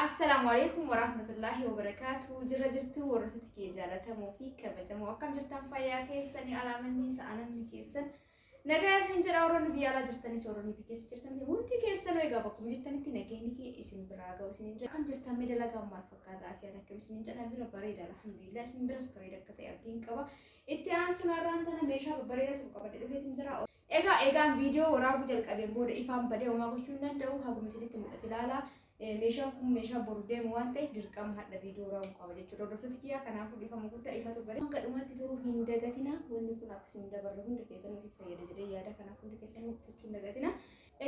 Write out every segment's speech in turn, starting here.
Assalaamu alaikum warahmatullaahi wabarakaatu. Jirra jirtu warroota kiyya jaalatamoo fi kabajamoo, akkam jirtan? Fayyaa keessanii? Alaamanni sa'anamni keessan nagaa isin jedha. Warroonni biyya alaa jirtanis, warroonni biyya keessa jirtanis, hundi keessanuu egaa bakkuma jirtanitti nageenyi kee isin biraa ga'u isin jedha. Akkam jirtan mee? Dalagaan maal fakkaataa fi akkam isin jedha? Bira bareeda, alhamdulillah. Isin biras bareeda akka ta'e abdiin qaba. Itti aansuun har'aan tana meeshaa babbareedaa tokko qabadhe dhufeetiin jira. Egaa egaan viidiyoo waraabuu jalqabeen booda ifaan badee homaa gochuu hin danda'u. Haguma isinitti mul'ate ilaalaa. Meeshaan kun meeshaa boru deemu waan ta'eef dirqama hadha viidiyoo waraabuu qaba jechuudha. Hordoftoota kiyyaa, kanaafuu dhiifama guddaa, ifatu badee. Hanga dhumaatti turuu hin dagatina. Wanni kun akka isin dabarre hunda keessanuu isin fayyada jedhee yaada. Kanaaf hundi keessanuu bitachuu hin dagatina.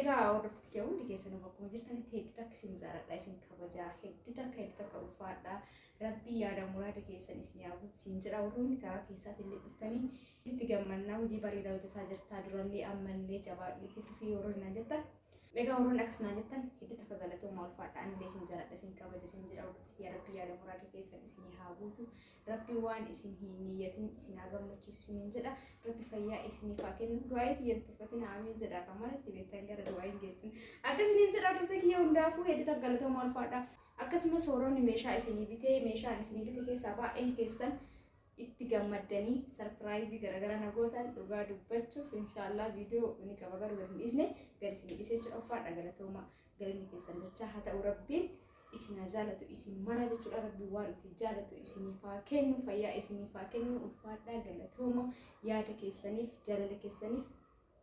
Egaa hordoftoota kiyyaa, hundi keessanuu bakkuma jirtanitti hedduu takka isin jaaladha, isin kabajaa, hedduu takka hedduu takka ulfaadha. Rabbii yaada muraada keessan isin haa guutu isin jedha. Warroonni karaa keessaatiin illee dhuftanii itti gammannaa, hojii bareedaa hojjetaa jirtaa, durallee ammallee jabaadhu, itti fufii warroonni naan jettan. Egaa warroonni akkas naan jettan hedduu takka galatoomaa, ulfaadha. Anillee isin jaaladha, isin kabaja isin jedha. Hordoftoota yaa Rabbii yaada muraada keessan isin haa guutu. Rabbi waan isin hin niyyatin isin haa gammachiisu isin jedha. Rabbi fayyaa isiniif haa kennu. Du'aa itti tuffatina, amiin jedha. Kan malatti beektan gara du'aa hin geettin. Akkasiniin jedha, hordoftoota kiyya hundaafuu hedduu takka galatoomaa, ulfaadha. Akkasumas warroonni meeshaa isinii bitee, meeshaan isinii bite keessaa baay'een keessan itti gammaddanii surprise garaagaraa na gootan, dhugaa dubbachuuf inshaallah viidiyoo ni qaba, garuu gadi hin dhiisne, gadi isinii dhiisee jechuudha. Ulfaadha, galatooma, galanni keessan dachaa haa ta'u. Rabbiin isin haa jaalatu isin mara jechuudha. Rabbiin waan ofii jaalatu isiniif haa kennu, fayyaa isiniif haa kennu. Ulfaadha, galatooma, yaada keessaniif, jaalala keessaniif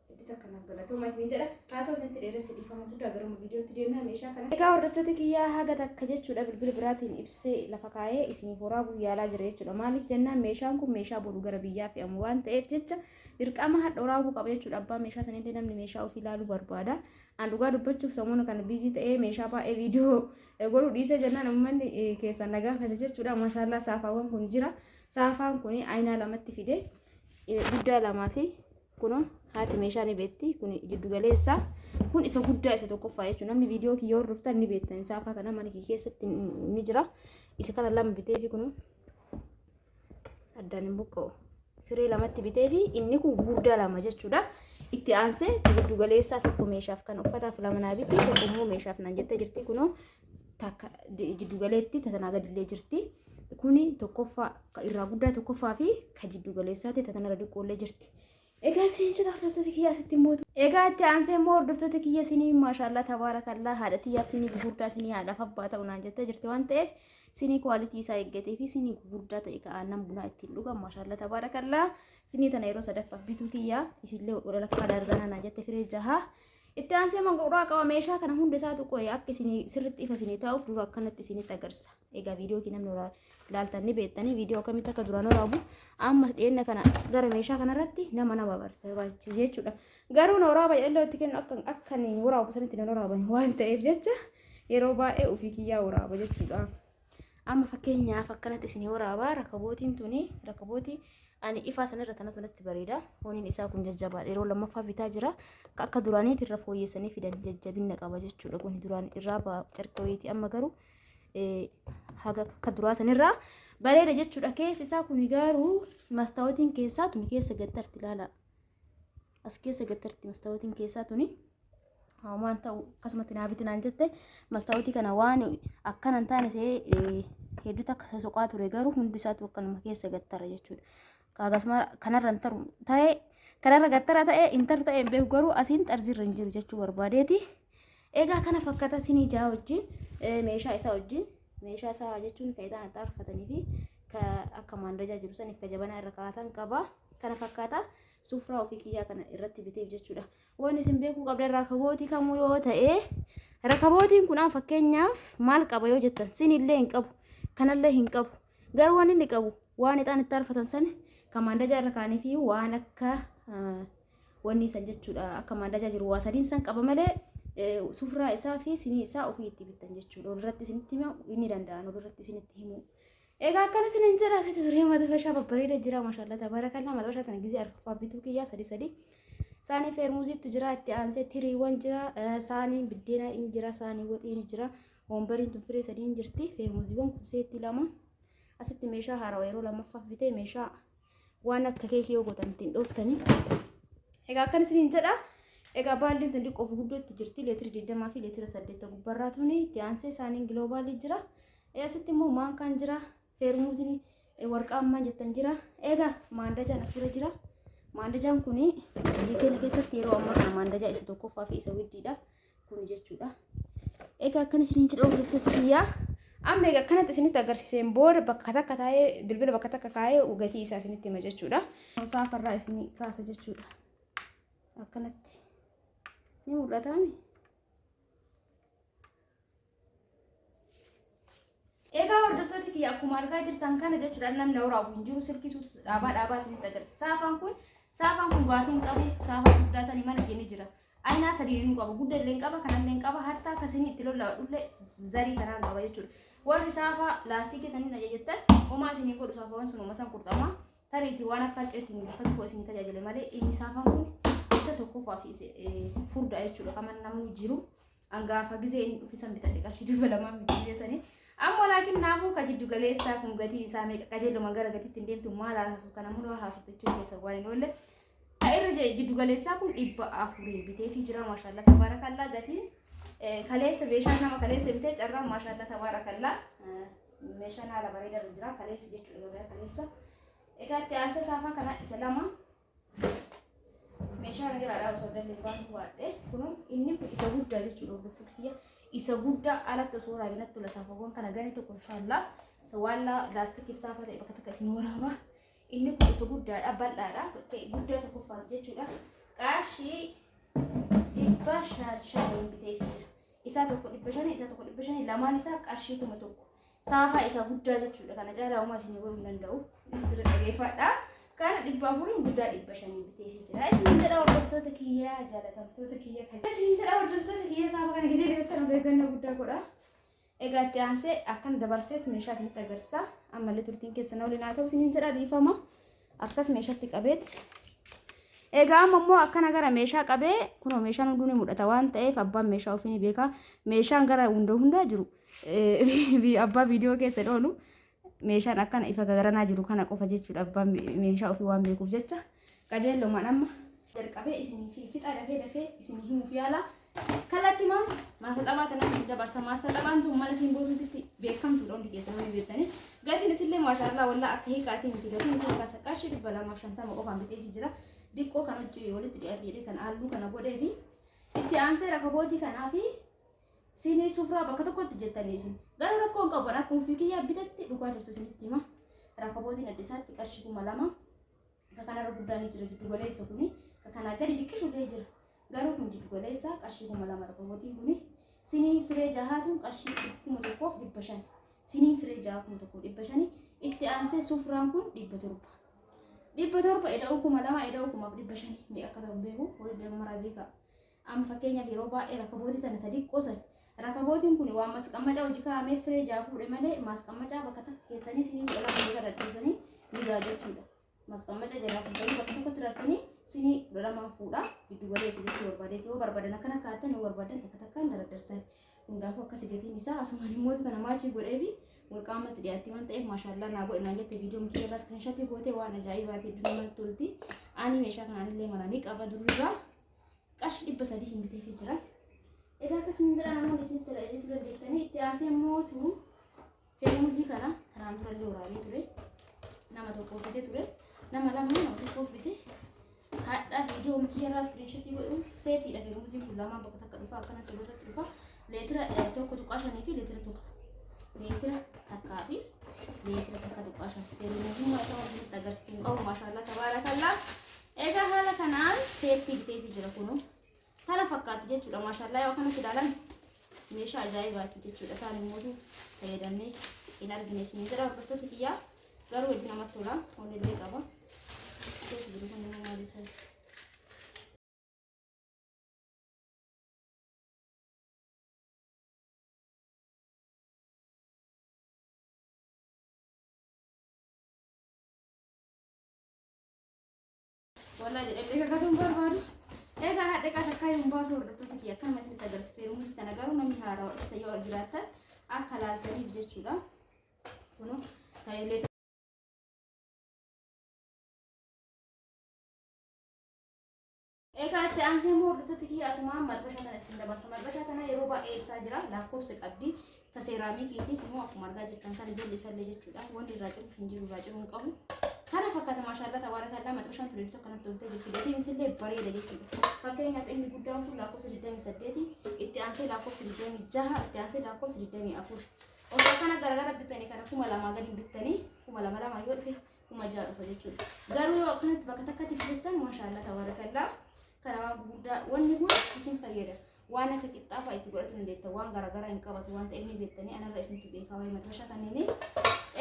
hedduu takka naaf galatooma isiniin jedha. Haasoo isinitti dheeresse, dhiifama guddaa. Garuma viidiyootti deemnaa meeshaa kana. Egaa hordoftoota kiyyaa, haga takka jechuudha bilbila biraatiin ibsee lafa kaa'ee isiniif waraabuu yaalaa jira jechuudha. Maaliif jennaan, meeshaan kun meeshaa boru gara biyyaa fe'amu waan ta'eef jecha dirqama hadha waraabuu qaba jechuudha. Abbaa meeshaa sanillee namni meeshaa ofii ilaaluu barbaada. An dhugaa dubbachuuf samoona kana busy ta'ee meeshaa baay'ee viidiyoo godhuu dhiisee jennaan uummanni keessan na gaafate jechuudha. Maashaallaa, saafaawwan kun jira. Saafaan kun aynaa lamatti fide, guddaa lamaa fi kunoo haati meeshaa ni beekti. Kun jiddu galeessa, kun isa guddaa isa tokkoffaa jechuudha. Namni viidiyoo kiyya hordoftan ni beektan, saafaa kana mana kiyya keessatti ni jira. Isa kana lama bitee fi kunoo addaan hin buqqa'u, firee lamatti bitee fi inni kun gurguddaa lama jechuudha. Itti aansee jiddu galeessaa tokko meeshaaf, kan uffataaf lama naa bitti, tokko immoo meeshaaf naan jettee jirti. Kunoo takka jiddu galeetti tatanaa gadillee jirti. Kuni tokkoffaa irraa guddaa tokkoffaa fi ka jiddu galeessaati, tatanarra diqqoollee jirti. Egaa isin jedha, hordoftoota kiyya, asitti immoo. Egaa itti aansee immoo, hordoftoota kiyya, isinii maashaallaa tabaarakallaa, haadha tiyyaaf sinii gugurdaa, sinii haadhaaf abbaa ta'u naan jettee jirti waan ta'eef, sinii quality isaa eeggatee fi sinii gugurdaa ta'e ka aannan bunaa ittiin dhugan, maashaallaa tabaarakallaa, sinii tana yeroo sadaffaaf bituu kiyyaa, isillee walakkaa daarzanaa naan jette, firee jahaa. Itti aansee manqoqraa qaba. Meeshaa kana hunda isaa tuqee akka isinii sirriitti ifa isinii ta'uuf dura akkanatti isinitti agarsiisa. Egaa viidiyoo kee namni ilaaltan ni beektanii viidiyoo akkamitti akka duraan waraabu. Amma dhiyeenya kana gara meeshaa kanarratti nama nama barbaachisa jechuudha. Garuu na waraaba jedhallee itti kennu akka akka inni waraabu sanitti na waraaban waan ta'eef jecha yeroo baay'ee ofii kiyyaa waraaba jechuudha. Amma fakkeenyaaf akkanatti isinii waraabaa. Rakabootiin tuni rakabootii ani ifaa sanirra tanatu natti bareeda. Fooniin isaa kun jajjabaadha. Yeroo lammaffaa bitaa jira. Akka duraaniitti irra fooyyessanii fidan, jajjabina qaba jechuudha. Kun duraan irraa carqii wayiiti, amma garuu haga akka duraa sanirraa bareeda jechuudha. Keessi isaa kun garuu mastaawotiin keessaa tuni keessa gattarti, ilaala. As keessa gattarti mastaawotiin keessaa tuni. Waan ta'u akkasumatti naa biti naan jette. Mastaawotii kana waan akkana hin taane see hedduutu akka sosoqaa ture, garuu hundi isaatu akkanuma keessa gattara jechuudha. Akkasuma kanarra hin taru ta'ee, kanarra gattara ta'ee hin taru ta'ee hin beeku, garuu asiin xarzirra hin jiru jechuu barbaadeeti. Egaa kana fakkaata sinii jaha wajjin, meeshaa isaa wajjin, meeshaa isaa jechuun kan isaan itti aarfatanii fi ka akka maandajaa jiru saniif ka jabanaa irra kaa'atan qaba. Kana fakkaata sufraa ofii kiyyaa kana irratti biteef jechuudha. Waan isin beekuu qabdan, rakabootii kamuu yoo ta'e, rakabootiin kun fakkeenyaaf maal qaba yoo jettan, sinillee hin qabu, kanallee hin qabu. Garuu waan inni qabu waan ixaan itti aarfatan san kan maandajaa irra kaa'anii fi waan akka wanni san jechuudha, akka maandajaa jiru waa sadiin san qaba malee sufraa isaa fi sinii isaa ofii itti bittan jechuudha. Walirratti isinitti himu inni danda'an walirratti isinitti himu. Egaa akkana isinin jedha. Asitti turee maxabashaa babbareeda jira, maashaallah tabaarakallaa. Maxabashaa tana gizee arfaffaa bituu kiyyaa, sadi sadi. Saanii feermuuziitu jira, itti aansee tiriiwwan jira, saaniin biddeenaa ni jira, saanii waxii ni jira, wombariin tun firee sadii ni jirti, feermuuziiwwan kun seetti lama. Asitti meeshaa haarawaa yeroo lammaffaaf bitee, meeshaa waan akka keekii yoo gootan ittiin dhooftanii. Egaa akkana isiniin jedha. Egaa baaldiin tun xiqqoo fi guddootti jirti. Leetira 20 fi leetira 8 gubbarraa tuni itti aansee isaaniin giloobaalii jira. Asitti immoo maankaan jira. Feermuuziin warqaa ammaa jettan jira. Egaa maandajaan as bira jira. Maandajaan kun biyya keenya keessatti yeroo ammaa kana maandajaa isa tokkoffaa fi isa widdiidha. Kun jechuudha. Egaa akkana isiniin jedha hordoftoota kiyyaa. Amma egaa akkanatti isinitti agarsiiseen booda bakka takka taa'ee bilbila bakka takka kaa'ee gatii isaa isinitti hima jechuudha. Saafarraa isinii kaasa jechuudha. Akkanatti ni mul'ataami. Egaa hordoftoota kiyya akkuma argaa jirtan kana jechuudha namni waraabu hin jiru silkii suutus dhaabaa dhaabaa isinitti agarsiisa. Saafaan kun gaafii hin qabu saafaa guddaa sanii mana keenya jira. Aynaa sadii ni qaba guddaa illee hin qaba kanallee hin qaba hatta akkasii itti lollaadhullee zarii kanaan qaba jechuudha. Warri saafaa laastikii saniin ajajattan homaa isinii godhu saafaawwan sun homa san qurxamaa tariitii waan akka acceetti ingiliffachuuf isinii tajaajile malee inni saafaan kun isa tokkoffaa fi isa furdaa jechuudha kaman namni jiru. Angaafa gizee inni dhufe san bitadhe qarshii 200 bitee sanii. Ammoo laakiin naafuu ka jiddu galeessaa kun gatiin isaa meeqa qajeeluma gara gatiitti hin deemtu maal haasasu kana muluu haasofte jechuun keessa waan hin oolle. Ka irra jiddu galeessaa kun 400 biteefii jira maashaallaa tabaarakallaa gatiin kaleessa meeshaan nama kaleessa bitee carraan maashaallaa tabaarakallaa meeshaan haala bareedaa irra jira kaleessa jechuudha gabayaa kaleessa. Egaa itti aansee saafaa kana isa lama meeshaa nagaraadhaa osoo dallee baasuu baadhee kunoo inni kun isa guddaa jechuudha hordoftoota kiyya isa guddaa alatti osoo waraabinatti tola saafawwan kana gani tokko inshaallah isa waan laastikiif saafaa ta'e bakka takka isin waraaba inni kun isa guddaadha bal'aadha guddaa tokkoffaa jechuudha qarshii 550 biteef jira isaa tokko 500 isaa tokko 500 lamaan isaa qarshii 1000 Saafaa isa guddaa jechuudha. Kana caalaa homaa isin godhuu hin danda'u. Sirri dhageeffadha. Kana 400 guddaa 500 biteefii jira. Isin jedha hordoftoota kiyya jaalatamtoota kiyya kan. Isin jedha hordoftoota kiyya saafa kana gisee bitattan of eeggannoo guddaa godha. Egaa itti aansee akkana dabarseet meeshaa isinitti agarsiisa. Ammallee turtiin keessan waliin haa ta'u isiniin jedha dhiifama. Akkas meeshaatti qabeet. Egaa amma immoo akkana gara meeshaa qabee kunoo meeshaan hunduu ni mul'ata waan ta'eef abbaan meeshaa ofii ni beeka. Meeshaan gara hunda hundaa jiru abbaa viidiyoo keessa hin oolu. Meeshaan akkana ifa garanaa jiru kana qofa jechuudha abbaan meeshaa ofii waan beekuuf jecha. Qajeellomaan amma jalqabee isinii fi fixa dafee dafee isinii himuuf yaala. Kallattimaan maastaxabaa tanaan isin dabarsa. Maastaxabaan tun mana isin boosuutitti beekamtuudha hundi keessan hundi beektanii. Gatiin isillee maashaallaa wallaa akka hiikaatii miti. Gatiin isin kasa qarshii 250 qofaan biteefii jira. Diqqoo kan hojii walitti dhiyaate jedhee kan halluu kana godhee fi itti aansee rakabootii kanaa fi siinii sufraa bakka tokkotti jettanii isin. Garuu rakkoo hin qabu. Akkuma ofii kiyyaa bitatti dhugaa jirtu isinitti hima. Rakabootiin adda isaatti qarshii 2000. Ka kanarra guddaan ni jira jiddu galeessa kuni. Ka kanaa gadi diqqishu illee jira. Garuu kun jiddu galeessa qarshii 2000 rakabootiin kuni. Sinii firee jahaatuun qarshii 1500. Sinii firee jahaa 1500. Itti aansee sufraan kun 700. 700 eda'uu 2000 eda'uu 1500 mee akka ta'u hin beeku. Walitti dammaraa beekaa. Amma fakkeenyaaf yeroo baay'ee rakabootii tana ta diqqoo san rakabootiin kun waan masqammacaa hojii kaa'amee firee ja'a fuudhe malee masqammacaa bakka takka keettanii sinii 12 meeqa dadhiisanii ni ga'a jechuudha. Masqammaca jalaa fuutanii bakka tokkotti rartanii sinii 12 fuudha giddu galeessa jechuu barbaadeeti yoo barbaadan akkana kaa'attan yoo barbaadan takka takkaan daraddartan. Hundaafuu akkasi gatiin isaa asumaan immoo tana maachii godhee fi walqaamatti dhiyaatti waan ta'eef maashaallaa naa godhe naan jette viidiyoo mikii irraas kan shatii goote waan ajaa'ibaati hedduu namatti tolti. Ani meeshaa kanaan illee mana ni qaba durirraa. Qarshii 300 hin biteefii jira. Egaa akkasiin jedha namoonni isinitti tola jedhee dandeettanii itti aansee mootu feermuzii kana kanaan dura illee waraabee ture. Nama tokkoof bitee ture. Nama lama nama tokkoof bite. Hadha viidiyoo mikii irraa iskiriinshotii godhuun seetiidha feermuziin kun lamaan bakka takka dhufa akkanatti walirratti dhufa. Leetira 1.5 fi leetira 1. Leetira takkaa fi leetira 1.5. Feermuzummaa isaa waan isinitti agarsiisu hin qabu maashaallaa tabaarakallaa. Egaa haala kanaan seettii biteefi jira kunu. Kana fakkaatti jechuudha maashaallaa yoo akkanatti ilaalan meeshaa ajaa'ibaati jechuudha. Kaan immoo fayyadamnee hin argine isin jedha hordoftoota kiyyaa garuu hedduu namatti tola onnellee qaba. Keessa jiru kun immoo maal isaati? Walaa jedhee kakatuun barbaadu. Egaa haadha qaa takkaa hin baasu hordoftoota kiyya akkanuma isinitti agarsiisa. Feerumuus tana garuu namni haaraa hordofta yoo jiraattan akka laaltaniif jechuudha. Kunoo ta'ilee Egaa itti aansee immoo hordoftoota kiyya asumaan maxbashaa tana isin dabarsa. Maxbashaa tana yeroo baay'ee ibsaa jira. Lakkoofsa qabdi. Ta seeraamikiiti kunoo akkuma argaa jirtan kana jalli isallee jechuudha. Wanni irraa ciru hin jiru irraa ciru hin qabu. Kana fakkaata maashaallaa tabaarakallaa maxbashaan tun hedduu akkanatti toltee jirti. Gatiin isillee bareeda jechuudha. Fakkeenyaaf inni guddaan kun lakkoofsa 28 itti aansee lakkoofsa 26 itti aansee lakkoofsa 24. Osoo kana garagara bittanii kana 2000 gadi bittanii 2000 lama yoo dhufe 6000 dhufa jechuudha. Garuu yoo akkanatti bakka takkatti bitattan maashaallaa tabaarakallaa kana waan gurguddaa wanni kun isin fayyada. Waan akka qixxaa fa'a itti godhachuu dandeetta. Waan garaagaraa hin qabatu waan ta'eef ni beektanii anarra isintu beekaa waa'ee maxxashaa kanneenii.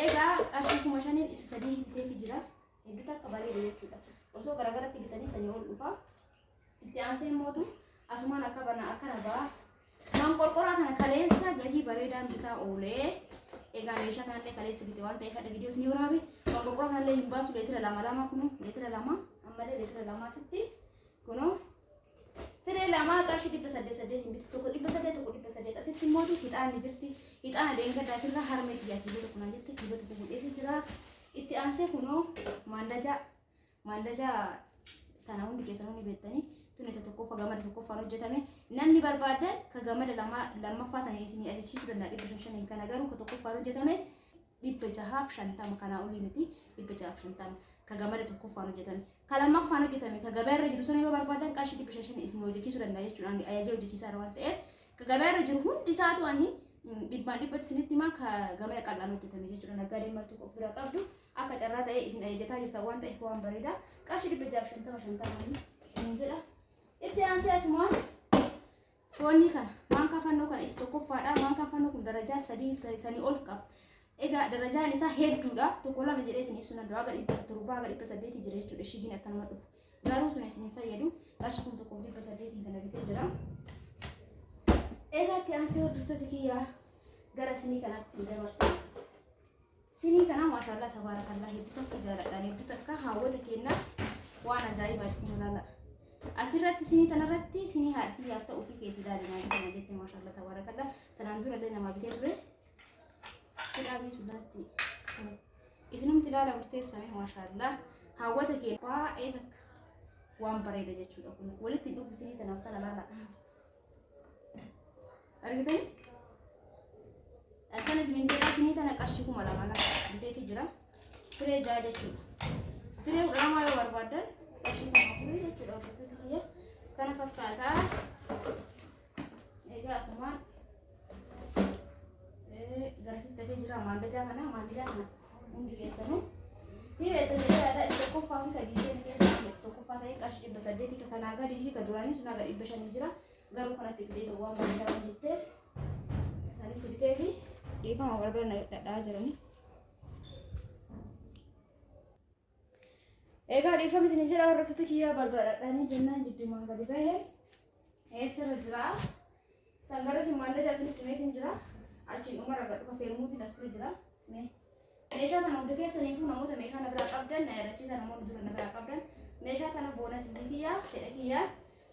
Egaa qarshii 5000n isa sadii biteefi jira. Hedduu takka bareeda jechuudha. Osoo garaagaratti bitanii sanii ol dhufa. Itti aansee mootu asumaan akka bana akkana ba'a. Manqorqoraa kana kaleessa gatii bareedaan bitaa oolee. Egaa meeshaa kanallee kaleessa bite waan ta'eef hadha viidiyoos ni waraabe. Manqorqoraa kanallee hin baasu leetira lama lama kunu leetira lama ammallee leetira lama asitti kunoo Firee lamaa qarshii 800 hin bitu. Tokko 800 tokko 800. Asitti immoo hixaanni jirti. Hixaana deengaddaatirra harmee tiyyaa kiiloo tokko naan jette kiiloo tokko godheefi jira. Itti aansee kunoo maandajaa maandajaa tana hundi keessanuu ni beektanii. Tuni ta tokkoffaa gamada tokkoffaan hojjetame. Namni barbaadan ka gamada lama lammaffaa sana isinii ajachiisuu danda'a 500 500 kana garuu ka tokkoffaan hojjetame 650 kanaa olii miti 650 ka gamada tokkoffaan hojjetame. Ka lammaffaan hojjetame ka gabaa irra jiru sana yoo barbaadan qarshii 500 isin hojjechiisuu danda'a jechuudha. Ani ajajee hojjechiisaa irra waan ta'eef ka gabaa irra jiru hundi isaatu ani dhibbaan dhibbatti isinitti himaa ka gamada qal'aan hojjetame jechuudha. Naggaadeen martuu of bira qabdu akka carraa ta'ee isin ajajataa jirtan waan ta'eef waan bareedaa qarshii 650 50 isin jedha. Itti aansee asumaan Foonii kana maankaa fannoo kana isa tokkoffaadha. Maankaan fannoo kun darajaa sadii sanii ol qaba. Egaa darajaan isaa hedduudha. Tokko lama jedhee isin ibsuu danda'a. Haga 700 haga 800 jira jechuudha. Shigiin akkanuma dhufu. Garuu sun isin hin fayyadu. Qarshii 1800 kana bitee jira. Egaa itti aansee hordoftoota kiyyaa gara sinii kanaatti isin dabarsa. Sinii kana maashaallah tabaarakallah hedduu takka jaaladhaan hedduu takka haawwata keenna waan ajaa'ibaati kun ilaala. Asirratti sinii tanarratti sinii haadha kiyyaaf ta'u ofii keetii ilaali naa bitana jette maashaallah tabaarakallah tanaan dura illee namaa bitee ture. Hidhaa fi sudaatti isinumti ilaala murteessame maashaallah haawwata keenya baay'ee takka waan bareeda jechuudha kun walitti hin dhufu sinii tanaaf tana ilaala. Argitanii? Akkana isiniin jedhaa sinii tana qarshii 2000 lafa biteefi jira. Firee ja'a jechuudha. Firee 12 yoo barbaaddan qarshii 4000 jechuudha hordoftoota kiyya. Kana fakkaataa. Egaa asumaan garasitti hafee jira maandajaa kana maandajaa kana hundi keessanuu. Ni beekta jedhee yaada isa tokkoffaa fi ka biyya keessa isa tokkoffaa ta'ee qarshii 800 ka kanaa gadii fi ka duraanii sun haga 500 jira. Garuu kanatti bitee waan bareedaa waan jetteef kanatti bitee fi dhiifama balbala na dhadhaa jirani. Egaa dhiifama isin jedha hordoftoota kiyyaa balbala dhadhaanii jennaan jidduumaan gadi bahe eessarra jira. Sangara isin maallaqa isinitti himeetiin jira. Achiin dhumarra gad dhufa feermuuziin as bira jira. Mee Meeshaa tana hunda keessaniifuu namoota meeshaa na biraa qabdan na yaadachiisa namoonni dura na biraa qabdan meeshaa tana boonasii kiyyaa fedha kiyyaa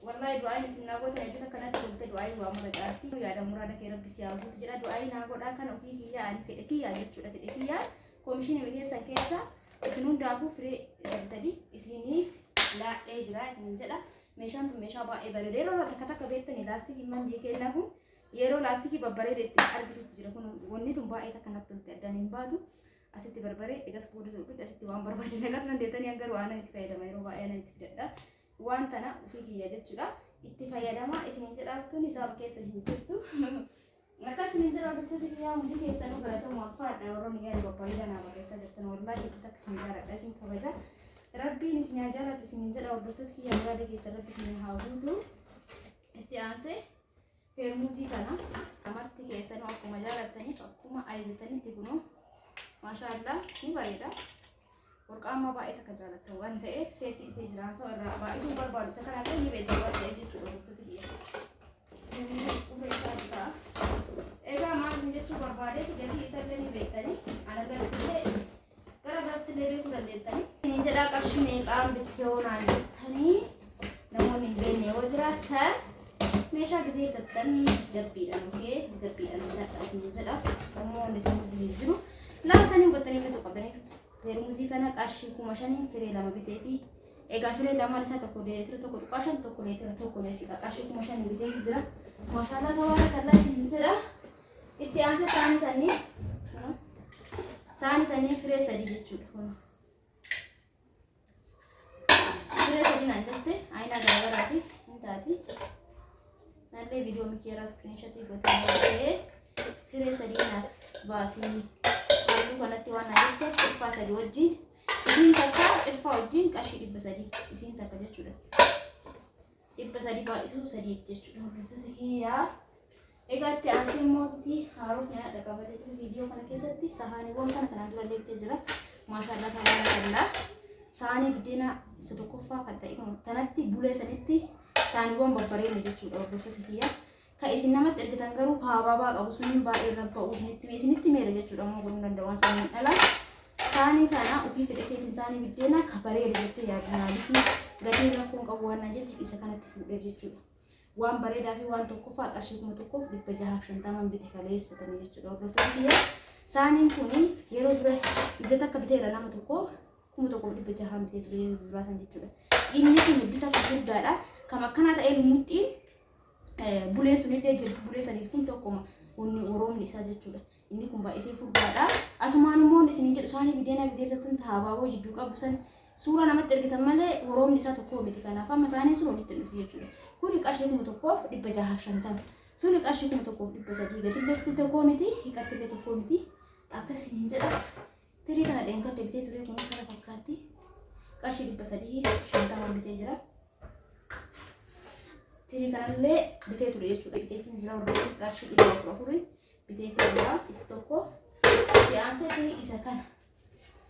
wallahi du'aayin isin naa gootan hedduu takka natti tolte du'aayin waa mara caalti yaada muraada kee rabbi si haa guutu jedha du'aayin naa godhaa kana ofii kiyyaa ani fedha kiyyaa jechuudha fedha kiyyaa koomishinii keessan keessa isin hundaafuu firee sadi sadi isiniif laadhee jira isinin jedha meeshaan tun meeshaa baay'ee bareeda yeroo takka takka beektanii laastikiin man biyya keenyaa kun Yeroo laastikii babbareeda itti argitutti jira kun wanni tun baay'ee takka natti tolte addaan hin baatu. Asitti barbaree egas booda sun asitti waan barbaade naqatu dandeettanii garuu aannan itti fayyadama yeroo baay'ee aannan itti fidadha. Waan tana ofii kiyya jechuudha. Itti fayyadama isinin jedha tun hisaaba keessa hin jirtu. Akkas isinin jedha hordoftoota kiyyaa hundi keessanuu galatooma ulfaadha warroonni yaada babbareedaa naa barreessaa jirtan wallaahi hedduu takka isin jaaladha isin kabaja. Rabbiin isin haa jaalatu isinin jedha hordoftoota kiyyaa muraada keessan rabbi isin haa guutu. Itti aansee feermuuzii kana marti keessanuu akkuma jaalattaniif akkuma ajajatanitti kunoo maashaallah ni bareeda. Warqaammaa baay'ee takka jaalattan waan ta'eef seetti dhufee jira haasa'u irraa baay'isuun barbaadu isa kanallee ni beektan waan ta'eef jechuudha hordoftoota kiyya. Qubee isaa bitaa. Egaa maal isin jechuu barbaadeetu gatii isallee ni beektanii ana biratti gara biratti illee beekuu dandeettanii. Isin jedhaa qarshii meeqaan bittee hoo naan jettanii namoonni hin beekne yoo jiraattan meeshaa gisee bitattan tasgabbiidhaan okee tasgabbiidhaan bitadha isin jedha. Namoonni isin hin jiru. Laaltanii hubattanii bituu qabdanii. Feermuzii kana qarshii 5000n firee lama bitee fi Egaa firee lamaan isaa tokko leetira 1.5 tokko leetira 1 jechuudha. Qarshii 5,000 bitee jira. Maashaallah tabaarakallah isin jedha. Itti aansee saanii tanii saanii tanii firee 3 jechuudha. Firee 3 naan jette ayinaa garaagaraatiif hin taati. Nallee viidiyoo mikeeraa iskiriinshatii godhee firee 3 naaf baasii halluu kanatti waan na jetteef cilfaa 3 wajjin isiin takka cilfaa wajjin qarshii 300 isiin takka jechuudha. 300 baay'isuu sadiiti jechuudha hordoftoota kiyyaa. Egaa itti aansee immoo haaroo kana dhaqabatee ture viidiyoo kana keessatti sahaaniiwwan kana kanaan dura illee jira. Maashaallah tabaarakallah. Sahaanii biddeena isa tokkoffaa kan ta'e tanatti bulee sanitti sahaaniiwwan babbareedu jechuudha hordoftoota kiyyaa. Kan isin namatti ergitan garuu habaabaa qabu suniin baay'ee irra ba'u isinitti meera jechuudha immoo godhuu danda'u waan saniin dhala. Saanii kana ofii fedha keetiin saanii biddeenaa ka bareeda jettee yaaddu maaliif gatiin rakkoon qabu waan na jette isa kanatti fuudhee jechuudha. Waan bareedaa fi waan tokkoffaa qarshii 1650 bite kaleessatanii jechuudha hordoftoota kiyya. Saaniin kun yeroo dura ija takka biteera nama tokko 1600 bitee ture yeroo duraa san jechuudha. Inni kun hedduu takka guddaadha. Kam akkanaa ta'ee lummuxxiin bulee sunillee jira. Bulee saniif kun tokkuma wanni oroomni isaa jechuudha. Inni kun baay'isee furdaadha. Asumaan immoo isiniin jedhu saanii biddeenaa gizee bitattan habaaboo jidduu qabdu san suuraa namatti ergitan malee horoomni isaa tokko miti. Kanaaf amma saaniin sun walitti hin dhufu jechuudha. Kuni qarshii 1650. Suni qarshii 1300 gatillee tokko miti, hiqattillee tokko miti. Akkasiin jedha. Tirii kana dheengadda bitee ture kun kana fakkaatti. Qarshii 350 bitee jira. Tirii kanallee bitee ture jechuudha. Bitee hin jira hordofuu qarshii 404 bitee hin jira. Isa tokko. Itti aansee tirii isa kana.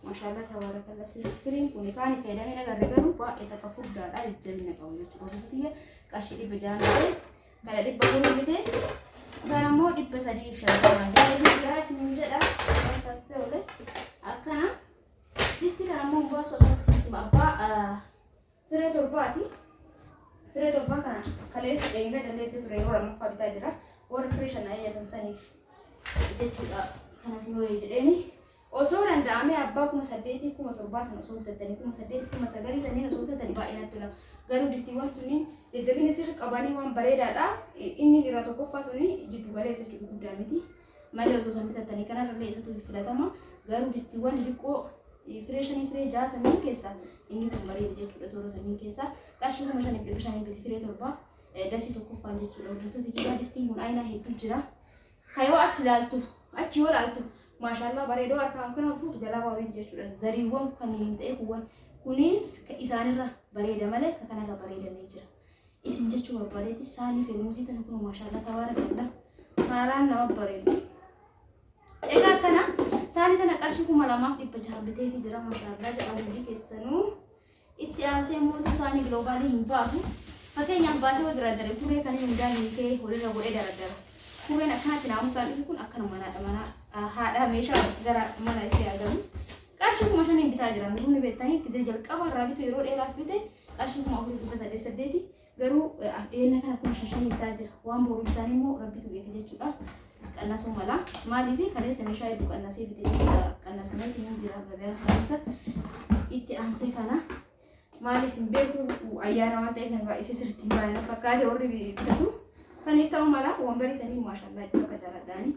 Maashaallah tabaarakalla tiriin kun kaan fayyadamee agarre garuu baay'ee takka furdaadha jajjabina qabu jechuudha. Hordofuu qarshii 600 bitee kana 400 bitee kan ammoo 350 bitee jira isiniin jedha. Akkana disti kana ammoo baasu asumatti sitti abbaa firee torbaati. Firee torbaa kana kaleessa dheengadda illee bitee ture yeroo lammaffaa bitaa jira. Warri firee shan ajajatan saniif jechuudha. Kanas yoo jedheeni osoo danda'amee abbaa 8,000 7,000 sana osoo bitattanii 8,000 9,000 saniin osoo bitattanii baay'ee natti tola. Garuu distiiwwan sunniin jajjabina sirri qabanii waan bareedaadha. Inni irra tokkoffaa suni jiddu galeessa jechuudha guddaa miti. Malee osoo san bitattanii kanarrallee isatu filatama. Garuu distiiwwan xixiqqoo firee shanii firee jaha saniin keessa inni kun bareeda jechuudha toora saniin keessa qarshii 5,500 bite firee torba dasii tokkoffaan jechuudha. Hordoftoota kiyyaa distiin kun ayinaa hedduu jira. Kayoo achi ilaaltu achi yoo ilaaltu maashaallah bareedoo harkaan kana fuutu jalaa waawiti jechuudha. Zariiwwan kan hin ta'e kuwwan kunis isaanirra bareeda malee ka kanarra bareedamee jira. Isin jechuu barbaadeeti saanii feermuuzii tana kun maashaallah tabaarakallah haalaan nama bareedu. Egaa akkana saanii tana qarshii 2,600 biteefi jira maashaallah jedha hundi keessanuu. Itti aansee immoo saanii giloobaalii hin baasu. Fakkeenyaaf baasee yoo daraddare kuree kan inni hundaan hiikee walirra godhee daraddara. Kureen akkanatti naamusaan dhufu kun akkanuma haadha mana haadha meeshaa gara mana isii argamu. Qarshii 5,000 bitaa jira. Nurni beektanii gizee jalqaba irraa bitu yeroo dheeraaf bite qarshii 4,808 garuu as dhiyeenya kana 5,500 bitaa jira. Waan boruuf isaanii immoo rabbitu beeka jechuudha. Qannasuu mala. Maaliif kaleessa meeshaa hedduu qannasee bite jechuudha. Qannasamee hin jira gabaa keessa. Itti aansee kana maaliif hin beeku ayyaana waan ta'eef nama baay'isee sirriitti hin baay'ina fakkaate warri bitatu. Saniif ta'uu mala wambarii tanii maashaallah itti akka jaaladhaani.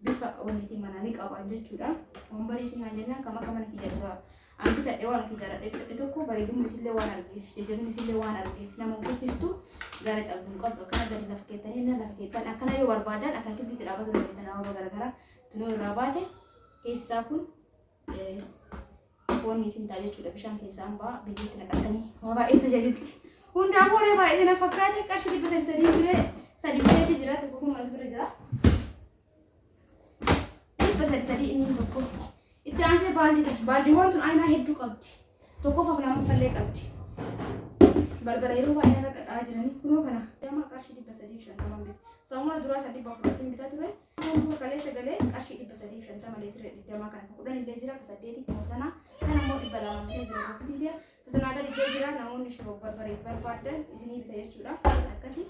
Bifa wanniitiin manaa ni qaban jechuudha. Wambarii isin naan jennaan kam akka mana kiyya duraa an bitadhe waan ofii jaaladhe bitadhe tokko bareedumni isillee waan argeef jajjabinni isillee waan argeef nama kuffistu gara cabduun qabdu akkana gadi lafa keettanii na lafa keettan akkana yoo barbaadan akaakiltiitti dhaabatu dandeettan ababa garaagaraa tunoo irraa baate keessi isaa kun foonii fi ta'a jechuudha bishaan keessaan ba'a biyyeetti naqatanii waa baay'ee tajaajilti. Hundaa horee baay'ee na fakkaate qarshii 303 biree sadi bireeti jira tokko kun as bira jira. 303 inni tokko. Itti aansee baaldii tana. Baaldiiwwan tun aynaa hedduu qabdi. Tokkoffaaf lammaffallee qabdi. Balbala yeroo baay'ee irra dhadhaa jiranii kunoo kana dama qarshii 350 bite. Sammuna duraa san 400 bitaa ture. Kun kaleessa galee qarshii 350 leetira 20 kana kudhan illee jira ka saddeeti tana kana immoo 200 bitee jira gosti illee tatanaa gadi illee jira namoonni shiroo barbareef barbaadan isinii bita jechuudha akkasi.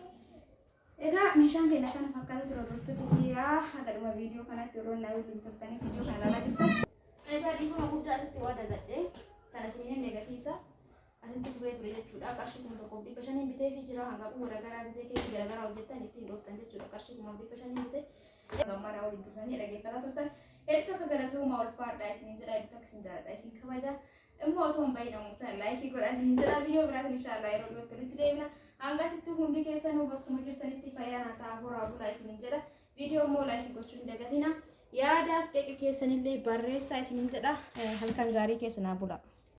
Egaa meeshaan keenya kana fakkaata ture hordoftoota kiyyaa haga dhuma viidiyoo kanaatti yeroo na waliin turtanii viidiyoo kana ilaalaa jirtan. Egaa dhiifama guddaa asitti waa dagadhee kana isiniin negatiisa asitti kufee ture. jechuudha. Qarshii 1500 bitee fi jira. Hanqaaquu garaagaraa gisee keekii garaagaraa hojjettan ittiin dhooftan jechuudha. Qarshii 1500 bitee. Gammadaa waliin turtanii dhaggeeffataa turtan. Hedduu tokko galatoomaa, ulfaadhaa isiniin jedha. Hedduu tokko isin jaalladha, isin kabaja. Immoo osoo hin bahin namoota like godhaa isiniin jedha. Viidiyoo biraatiin inshaallah yeroo dhiyootti walitti deebina. Hanga sitti hundi keessanuu bakkuma jirtanitti fayyaa naa ta'a, horaa bulaa isiniin jedha. Viidiyoo immoo like gochuu hin dagatina. Yaadaaf qeeqa keessanillee barreessaa isiniin jedha. Halkan gaarii keessa naa bulaa.